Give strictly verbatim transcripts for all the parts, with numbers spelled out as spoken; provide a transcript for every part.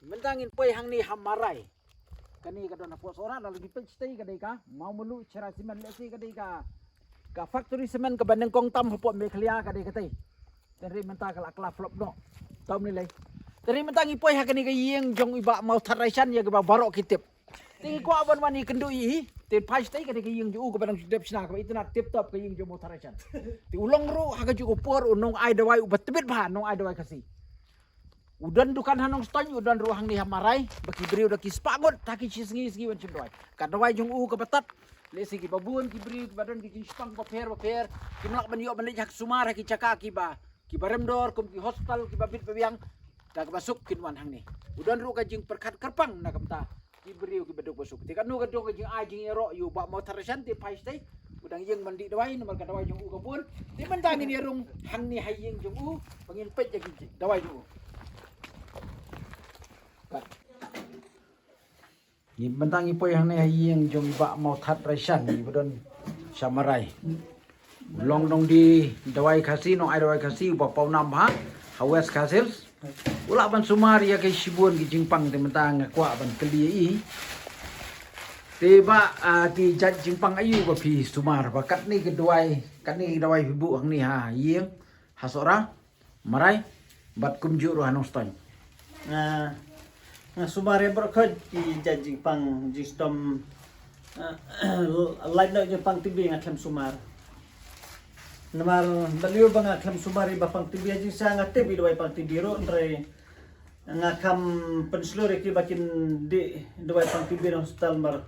Mynta ngin poi hangne ha Marai. Kane ka don hapoh Sohra, la ngi peit shatei ka dei ka Mawmluh Chera Cement, lehse ka dei ka, ka factory cement kaba nyngkong tam hapoh Meghalaya ka dei katei. Te hynrei mynta ka la kylla flop noh. Tam ni lei. Te hynrei mynta ngi poi ha kane ka ïing jong i Bah Mawthadraishan ïa kaba baroh ki tip. Te ngi kwah ban wan ïakynduh ïa i. Te phai shatei ka dei ka ïing jong u kaba dang shu dep shna kaba itynnad tip top ka ïing jong Mawthadraishan. Te u long ruh ha kajuh ka por u nongai dawai uba tbit bha, nongai dawai Khasi. U don dukan ha Nongstoiñ, u don ruh hangne ha Marai, ba ki briew da ki spah ngut ha ki shi sngi sngi wan shim dawai. Ka dawai jong u kaba tad, lehse kiba bun ki briew kiba don ki jingshipang bapher bapher, kim lah ban ïoh ban leit ha ki sumar ha ki jaka kiba, kiba rem dor kum ki hospital kiba bit ba biang, da kaba suk kin wan hangne. U don ruh ka jingpyrkhat kyrpang na ka bynta ki briew kiba duk ba suk. Te kano ka dong ka jingai jingïaroh ïa u Bah Mawthadraishan te phai shatei. U dang ïeng ban dih dawai namar ka dawai jong u ka bun. Te mynta ngin ïarung hangne ha ïing jong u ba ngin peit ïa ki dawai jong u. Kat. Ngi mynta ngi poi hangne ha ïing jong i Bah Mawthadraishan iba don sha Marai. U long nongdie dawai Khasi, nongai dawai Khasi uba pawnam bha ha West Khasi Hills. U lah ban sumar ïa ki shibun ki jingpang te mynta nga kwah ban kylli ïa i. Te Bah, ah, ki jait jingpang aiu ba phi sumar ba katne ki dawai, katne ki dawai phi buh hangne ha ïing ha Sohra, Marai bad kumjuh ruh ha Nongstoiñ? Nga, nga sumar ïa baroh khoit ki jait jingpang jingshitom. Ah, lait noh jingpang T B nga khlem sumar. Namar balei ba nga khlem sumar ïa ba pang T B, jingshisha nga tip ïa dawai pang T B ruh, hynrei nga kham pynshlur ïa kiba kin dih dawai pang T B na hospital namar,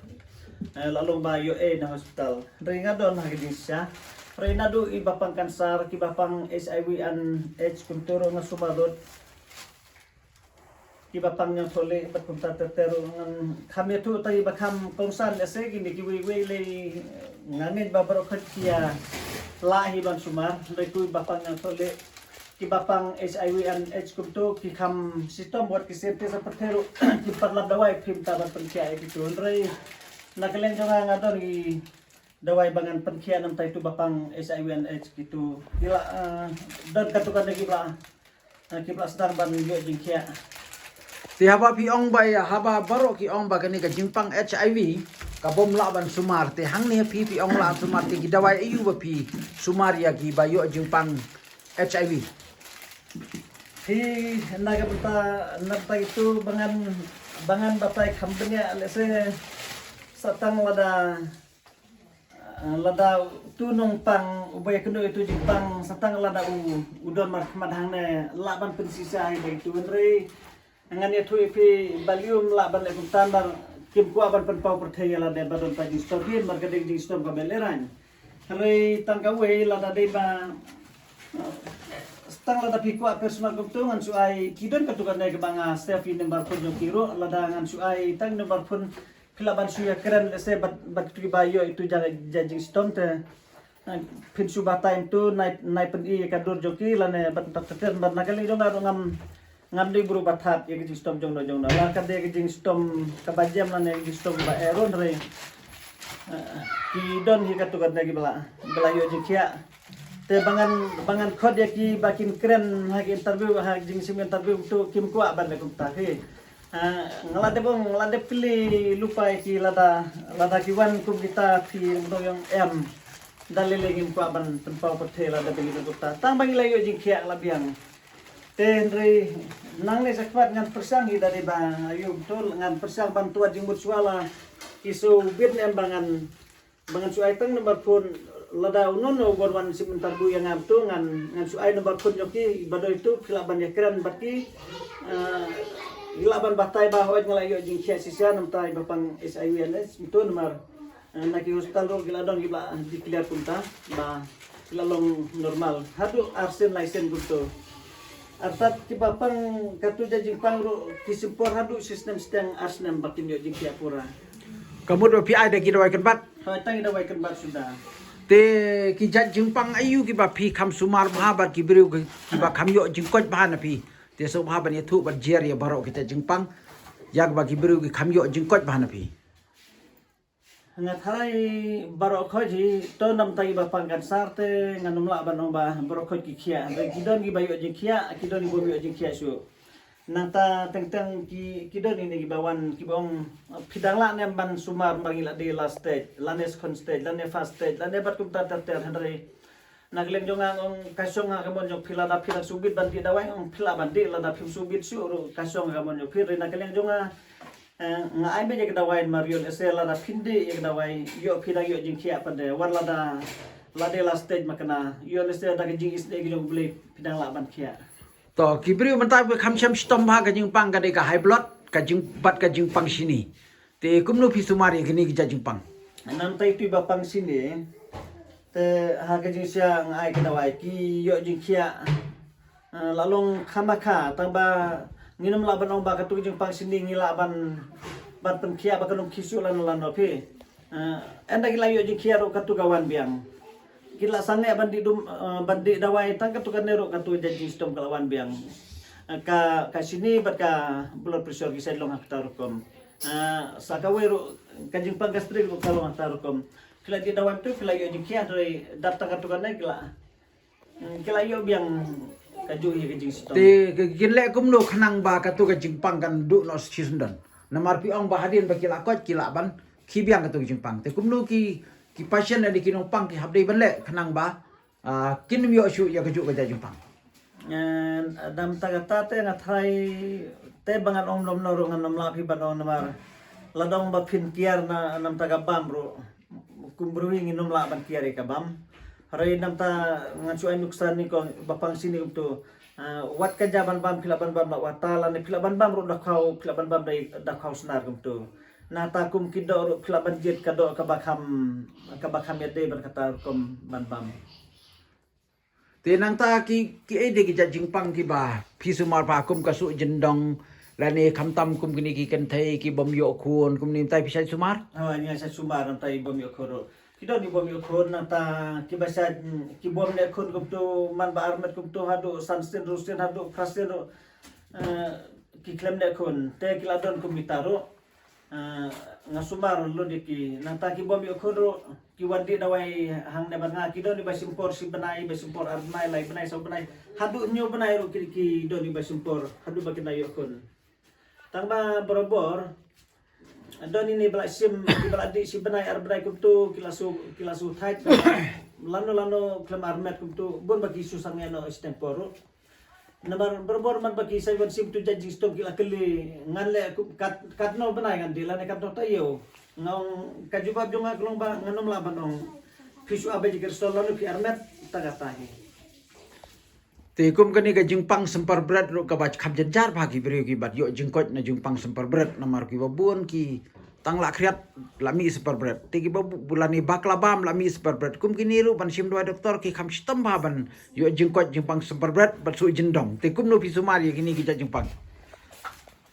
eh, la long ba ïoh ei na hospital. Hynrei nga don ha ka jingshisha. Hynrei naduh ïa ba pang kansar, kiba pang H I V and AIDS kumta ruh nga sumar lut. Kiba pang ñiangthohlieh bad kumta ter ter ruh ngan kham ïathuh tang ïa ba kham kongsan, lehse kine kiwei wei lei, nga ngeit ba baroh khoit ki ïa lah hi ban sumar, lei tu ba pang ñiangthohlieh, kiba pang H I V and AIDS kumta ki kham shitom wat ki scientist ha pyrthei ruh kim pat lap dawai phim ta ban pynkhiah ïa kitu. Hynrei na ka liang jong nga nga don ki dawai ba ngan pynkhiah namar ïa tu ba pang H I V and AIDS kitu. Ki la, eh, don katto katne kiba, eh, kiba sdang ban ïoh jingkhiah. Te haba phi ong ba ïa, haba baroh ki ong ba kane ka jingpang H I V ka bym lah ban sumar, te hangne phi phi ong lah sumar, te ki dawai aiu ba phi sumar ïa kiba ïoh jingpang H I V? Hi, na ka bynta, na bynta itu ba ngan, ba ngan batai kham bniah, lehse sa tang lada Ah, lada tu nongpang uba ïakynduh ïa tu jingpang sa tang lada u, u don markhmat hangne lah ban pynshisha ïa ba itu, hynrei ngan ïathuh ïa phi ba lei um lah ban leh kumta namar kim kwah ban pynpaw pyrthei ïa lade ba don ta jingshitom, namar ka dei jingshitom kaba lehraiñ. Hynrei tang kawei, lada dei ba, ah, tang lada phi kwah personal kumtu ngan shu ai, ki don katto katne kaba nga save ïa number phone jong ki ruh, lada ngan shu ai tang number phone phi lah ban shu ïakren lehse bad, bad kito kiba ïoh ïa itu jait, jait jingshitom te, eh, phin shu batai ïa itu, nai, nai pyni ïa ka dur jong ki lane bad, bad ter ter, bad na ka liang jong nga ruh ngam, ngam dei bru ba thad ïa ka jingshitom jongno jongno. Lada ka dei ka jingshitom kaba jem lane ka jingshitom kaba eh ruh, hynrei, eh, ki don hi katto katne kiba la, ba la ïoh jingkhiah. Te ba ngan, ba ngan khot ïa ki ba kin kren ha ki interview, ha ki jingsim interview tu kim kwah ban leh kumta hi. Ah, nga la dep ong, nga la dep kylli lypa ïa ki lada, lada ki wan kum kita phi ong em. Da lei lei ngim kwah ban pynpaw pyrthei lada phi leh kumta. Tang ba ngi la ïoh jingkhiah la biang. Te hynrei nangne shakhmat ngan pyrshang hi da dei ba, aiu betul ngan pyrshang ban tuat jingmut shuwa la ki shu bit ne em ba ngan Ba ngan shu ai tang number phone, lada uno uno u wan wan shim interview ïa nga tu ngan, ngan shu ai number phone jong ki, ba dei tu phi lah ban ïakren bad ki. Ah, phi lah ban batai ba hooid nga la ïoh jingkhiah shisha namar ba pang H I V and AIDS tu namar, ah, na ki hospital ruh ki la don ki ba declare kumta ba ki la long normal haduh arsien laisien kumtu. Artat kiba pang katu jait jingpang ruh ki shu por haduh shisnem shiteng arsnem ba kin ïoh jingkhiah pura. Ka mut ba phi ai da ki dawai kynbat? Hooid, tang ki dawai kynbat suda. Te ki jait jingpang aiu kiba phi kham sumar bha bad ki briew ki, kiba kham ïoh jingkoit bha na phi? Te sngewbha ban ïathuh bad jer ïa baroh ki jait jingpang ïa kiba ki briew ki kham ïoh jingkoit bha na phi. Nga tharai baroh khoit hi, to namar kiba pang kansar te ngan ym lah ban ong ba baroh khoit ki khiah. Hynrei ki don kiba ïoh jingkhiah, ki don kiba ym ïoh jingkhiah shuh. Nangta teng teng ki, ki don ine ki ba wan ki ba ong, phi dang lah ne em ban sumar ba ngi la die last stage, lane second stage, lane first stage, lane bad kumta ter ter, hynrei na ka liang jong nga ong ka shong ha ka mon jong phi, lada phi la shu bit ban die dawai ong phi lah ban die, lada phim shu bit shuh ruh ka shong ha ka mon jong phi, hynrei na ka liang jong nga, eh, nga ai beit ïa ka dawai namar ïoh lehse lada phin die ïa ka dawai ïoh phi dang ïoh jingkhiah pat de, wat lada, lada last stage ma kane, ïoh lehse da ka jingisynei ka jong U Blei phi dang lah ban khiah. To, ki briew mynta ba kham shem shitom bha ka jingpang ka dei ka high blood, ka jing, bad ka jingpang shini. Te kumno phi sumar ïa kine ki jait jingpang? Namta itu i ba pang shini, te ha ka jingshisha nga ai ka dawai ki ïoh jingkhiah, eh, la long khamkha, tang ba ngin ym lah ban ong ba katu ka jingpang shini ngi lah ban, ban pynkhiah ba kan ym khih shuh lano lano phi. Eh, ynda ki la ïoh jingkhiah ruh katu ka wan biang. Ki la sangeh ban die dum, eh, ban die dawai tang katu kane ruh katu jait jingshitom ka la wan biang. Eh, ka, ka shini bad ka blood pressure ki sa long ha kata rukom. Eh, sa kawei ruh ka jingpang gastric ruh ka long ha kata rukom. Phi la die dawai tu phi la ïoh jingkhiah, hynrei dap tang katu kane ki la Hmm, ki la ïoh biang kajuh ïa ka jingshitom. Te ki, kin leh kumno khnang ba katu ka jingpang kan duh noh shisyndon? Namar phi ong ba hadien ba ki la koit ki lah ban khih biang katu ka jingpang. Te kumno ki, ki patient lane ki nongpang ki hap dei ban leh khnang ba, ah, kin ym ïoh shuh ïa kajuh ka jait jingpang? Eh, namta kata te nga tharai te ba ngan ong lom noh ruh ngan ym lah phi ban ong namar lada ong ba phin kiar na namta ka bam ruh. Kum briew hi ngin ym lah ban kiar ïa ka bam. Hynrei namta ngan shu ai nuksa ni ko ba pang shini kumtu. Ah, wat ka ja ban bam phi lah ban bam la wata lane phi lah ban bam ruh da khaw, phi lah ban bam da, da khaw snar kumtu. Nangta kum ki doh ruh phi lah ban jied ka doh kaba kham, kaba kham ïadei bad kata rukom ban bam. Te nangta ki, ki ei de ki jait jingpang kiba phi sumar bha kum ka suh jyndong lane khamtam kum kine ki kynthei ki bym ïoh khun, kumne mynta phi shait sumar? Oh, nga shait sumar nangta i bym ïoh khun ruh. Ki don i bym ïoh khun nangta kiba shait, ki bym neh khun kumtu man ba armet kumtu haduh san sien, ruh sien haduh phra sien ruh, eh, ki khlem neh khun. Te ki la don kum kita ruh. Ah, nga sumar lut ïa ki, nangta ki bym ïoh khun ruh ki wan die dawai hangne bad nga, ki don iba shim por shi bnai, iba shim por ar bnai, lai bnai, saw bnai, haduh hynñiew bnai ruh ki, ki don iba shim por haduh ba kin da ïoh khun. Tang ba barabor don ine iba la shim, iba la die shi bnai ar bnai kumtu ki la shu, ki la shu thait lano lano khlem armet kumtu, bun ba ki shu sangeh noh shi teng por ruh. Namar barabor man ba ki sa wan shim tu jait jingshitom ki la kylli ngan leh kum kat, katno bnai ngan die lane katno taïew. Nga ong ka jubab jong nga ka long ba ngan ym lah ban ong phi shu ap beit ïa ki restol lano phi armet, ta kata hi. Te kum kane ka jingpang symper bret ruh kaba kham jynjar bha ki briew kiba ïoh jingkoit na jingpang symper bret namar kiba bun ki tang la khriat la mih symper bret. Te kiba bu-, bu lane ba khlem bam la mih symper bret. Kum kine ruh ban shim dawai doktor ki kham shitom bha ban ïoh jingkoit jingpang symper bret bad suh jyndong. Te kumno phi sumar ïa kine ki jait jingpang?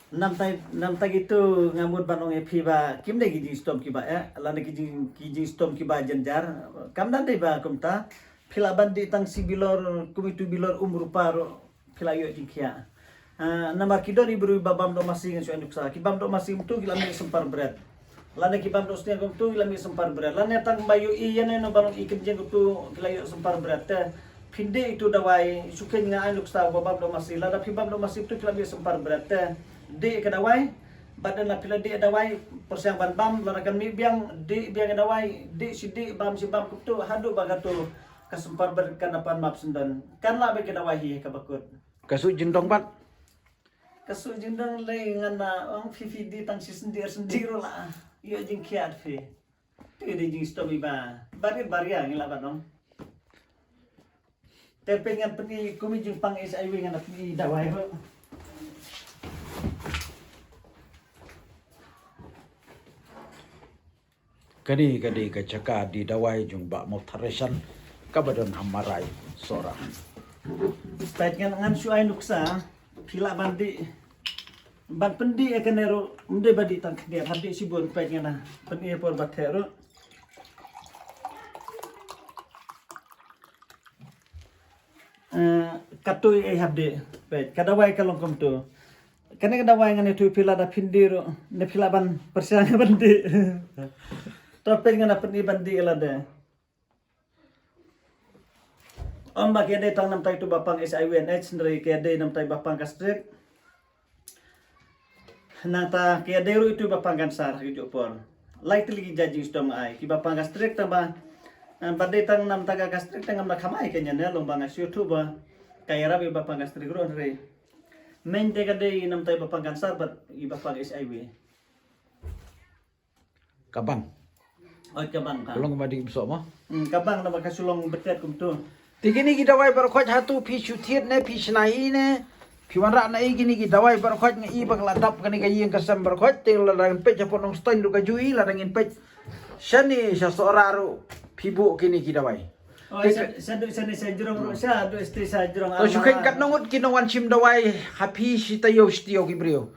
Namta, namta kitu nga mut ban ong ïa phi ba kim dei ki jingshitom kiba eh, lane ki jing, ki jingshitom kiba jynjar. Kam dang dei ba kumta. Phi lah ban die tang shi bilor, kum itu bilor um rupa ruh phi lah ïoh jingkhiah. Ah, namar ki don i briew ba bam doh masi ngan shu ai nuksa. Ki bam doh masi kumtu ki la mih symper bret. Lane ki bam doh sniang kumtu ki la mih symper bret. Lane tang ba ïohi ïa neno ba long i kynjeng kumtu ki la ïoh symper bret. Te phin die itu dawai, shu kheiñ nga ai nuksa ba bam doh masi. Lada phi bam doh masi kumtu ki la mih symper bret. Te die ka dawai, bad lada phi la die dawai, pyrshang ban bam, lada kan mih biang, die biang ka dawai, die shi die, bam shi bam kumtu, haduh ba katu ka symper bret kan da pan map shisyndon. Kan lah beit ka dawai hi kaba kut. Ka suh jyndong pat? Ka suh jyndong lei ngan ong phi phi die tang shi senti ar senti ruh la ïoh jingkhiah phi. Te dei jingshitom iba barit baria ngi lah ban ong. Te peit ngan pyni kum i jingpang H I V ngan pyni dawai ruh. Kane ka dei ka jaka die dawai jong Bah Mawthadraishan kaba don ha Marai Sohra. Peit ngan, ngan shu ai nuksa, phi lah ban die, ban pyndie ïa kane ruh, ym dei ba die tang khyndiat, hap die shibun, peit ngan pyni por ba theh ruh. Eh, katu ei hap die, peit, ka dawai ka long kumtu. Kane ka dawai ngan ïathuh phi lada phin die ruh, ne phi lah ban pyrshang ban die. To peit ngan pyni ban die lada. Ym ba ka dei tang namtai tu ba pang H I V and AIDS, hynrei ka dei namtai ba pang gastric. Nangta ki ïadei ruh itu ba pang cancer ha ki juh por. Lai tylli ki jait jingshitom nga ai. Kiba pang gastric tang ba, eh, ba dei tang namta ka gastric tang ngam da kham ai ka nia ne long ba nga shu ïathuh ba ka ïarap ïa ba pang gastric ruh hynrei. Main te ka dei namta i ba pang cancer bad i ba pang H I V. Ka bang. Oi, ka bang ka. Ka long ba dei bsok mo. Hmm, ka bang naba ka shu long betet kumtu. Te kine ki dawai baroh khoit hato phi shu thied ne phi shna hi ne. Phi wanrah na i kine ki dawai baroh khoit nga i ba ka la dap kane ka ïing ka sem baroh khoit te lada ngin peit hapoh Nongstoiñ ruh ka ju i lada ngin peit. Shane sha Sohra ruh phi buh kine ki dawai. Oi, te sha, ka sha du, shane sha jrong ruh sha du sti sha jrong. To shu khein katno ngut ki nongwan shim dawai ha phi shi taïew shi taïew ki briew.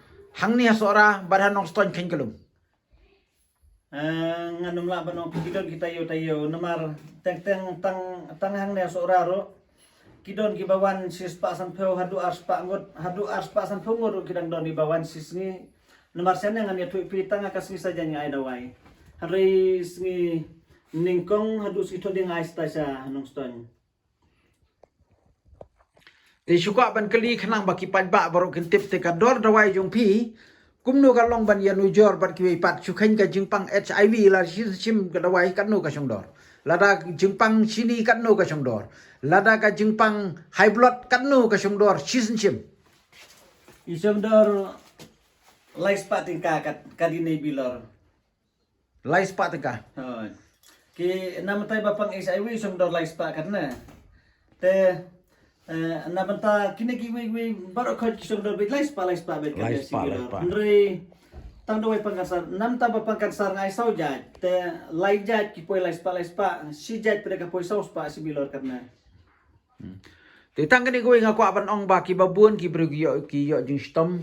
Hangne ha Sohra bad ha Nongstoiñ khein ka lum. Eh, ngan ym lah ban ong phi ki don ki taïew taïew namar teng teng tang tang hangne Sohra ruh. Ki don kiba wan shi spah sanphew haduh ar spah ngut, haduh ar spah sanphew ngut ruh ki dang don kiba wan shi sngi. Namar shane ngan ïathuh ïa phi tang ha ka sngi Saitjaiñ nga ai dawai. Hynrei sngi nyngkong haduh sngi Thohdieng nga ai stai sha Nongstoiñ. Te shu kwah ban kylli khnang ba ki paidbah baroh kin tip te ka dor dawai jong phi. Kumno ka long ban ïanujor bad kiwei pat shu khein ka jingpang H I V la shu shim ka dawai katno ka shong dor. Lada jingpang shini katno ka shong dor. Lada ka jingpang high blood katno ka shong dor shu shim. I shong dor lai spah tyngka kat ka dei ne bilor. Lai spah tyngka. Hooid. Ki namta i ba pang H I V shong dor lai spah katne. Te eh, namta kine kiwei kiwei baroh khoit ki shong dor beit lai spah lai spah beit. Lai spah lai spah. Hynrei tang dawai pang cancer namta ba pang cancer nga ai saw jait te lai jait ki poi lai spah lai spah shi jait pyrshah ka poi saw spah shi bilor katne. Hmm. Te tang kane kawei nga kwah ban ong ba kiba bun ki briew ki ïoh ki ïoh jingshitom.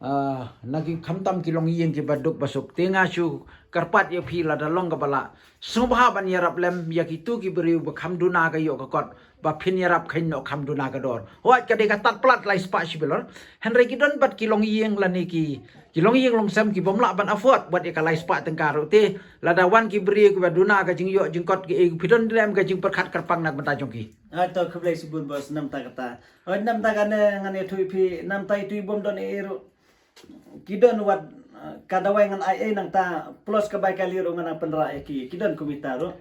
Ah, na ki khamtam ki longïing kiba duk ba suk. Te nga shu kyrpad ïa phi lada long kaba lah sngewbha ban ïarap lem ïa kitu ki briew ba kham duna ka ïoh ka kot ba phin ïarap khein noh kham duna ka dor. Hooid ka dei ka tad palat lai spah shi bilor. Hynrei ki don bad ki longïing lane ki ki longïing longsem ki bym lah ban afford bad ïa ka lai spah tyngka ruh te lada wan ki briew kiba duna ka jingïoh jingkot ki ei phi don lem ka jingpyrkhat kyrpang na ka bynta jong ki. Ai to khublei shibun boss namta kata. Oi namta kane ngan ïathuh ïa phi namta itu i bym don ei ruh. Ki don wat eh, ka dawai ngan ai ei nangta plus ka bai ka li ruh ngan pynrah ïa ki. Ki don kumta ruh.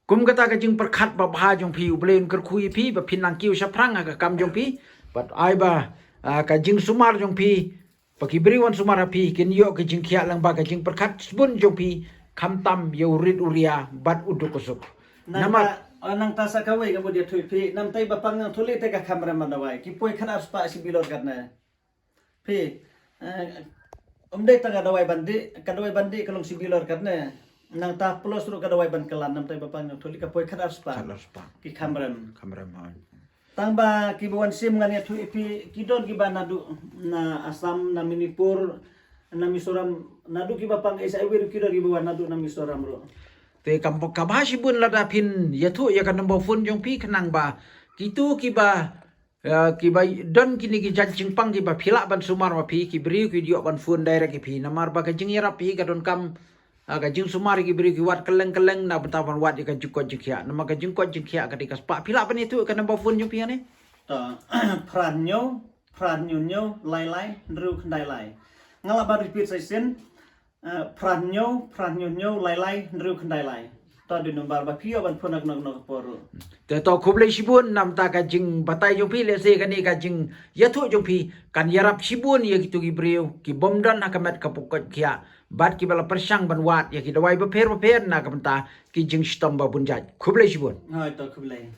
Kum kata ka jingpyrkhat ba bha jong phi U Blei un kyrkhu ïa phi ba phin nang kiew shaphrang ha ka kam jong phi. Bad ai ba ah, ka jingsumar jong phi ba ki briew wan sumar ha phi kin ïoh ka jingkhiah lang ba ka jingpyrkhat shibun jong phi khamtam ïa u rit u ria bad u duk u suk. Namar nangta sa kawei ka mut ïathuh ïa phi namta i ba pang nang thuli te ka kham rem ban dawai ki poi khat ar spah shi bilor katne. Phi eh, um dei tang ka dawai ban dih ka dawai ban dih ka long shi bilor katne. Nangta plus ruh ka dawai ban kylla namta i ba pang nang thuli ka poi khat ar spah. Khat ar spah. Ki kham rem. Kham rem hooid. Tang ba kiba wan shim ngan ïathuh ïa phi ki don kiba naduh na Assam na Manipur na Mizoram naduh kiba pang H I V ruh ki don kiba wan naduh na Mizoram ruh. Te kam ka bha shibun lada phin ïathuh ïa ka number phone jong phi khnang ba kitu kiba eh, kiba don kine ki jait jingpang kiba phi lah ban sumar ma phi ki briew ki ïoh ban phone direct ïa phi namar ba ka jingïarap phi ka donkam Ah, ka jingsumar ki briew ki wad kylleng kylleng na bynta ban wad ïa ka jingkoit jingkhiah. Namar ka jingkoit jingkhiah ka dei ka spah phi lah ban ïathuh ka number phone jong phi ïa ne. To phra hynñiew phra hynñiew hynñiew lai lai hynriew khyndai lai. Nga lah ban repeat sa shisien. Eh, phra hynñiew phra hynñiew hynñiew lai lai hynriew khyndai lai. To dei number ba phi ïoh ban phone ha kano kano ka por ruh. Te to khublei shibun namta ka jingbatai jong phi lehse kane ka jingïathuh jong phi kan ïarap shibun ïa kitu ki briew ki bym don ha ka met ka pukot khiah bad kiba la pyrshang ban wad ïa ki dawai bapher bapher na ka bynta ki jingshitom ba bun jait. Khublei shibun. Hooid to khublei.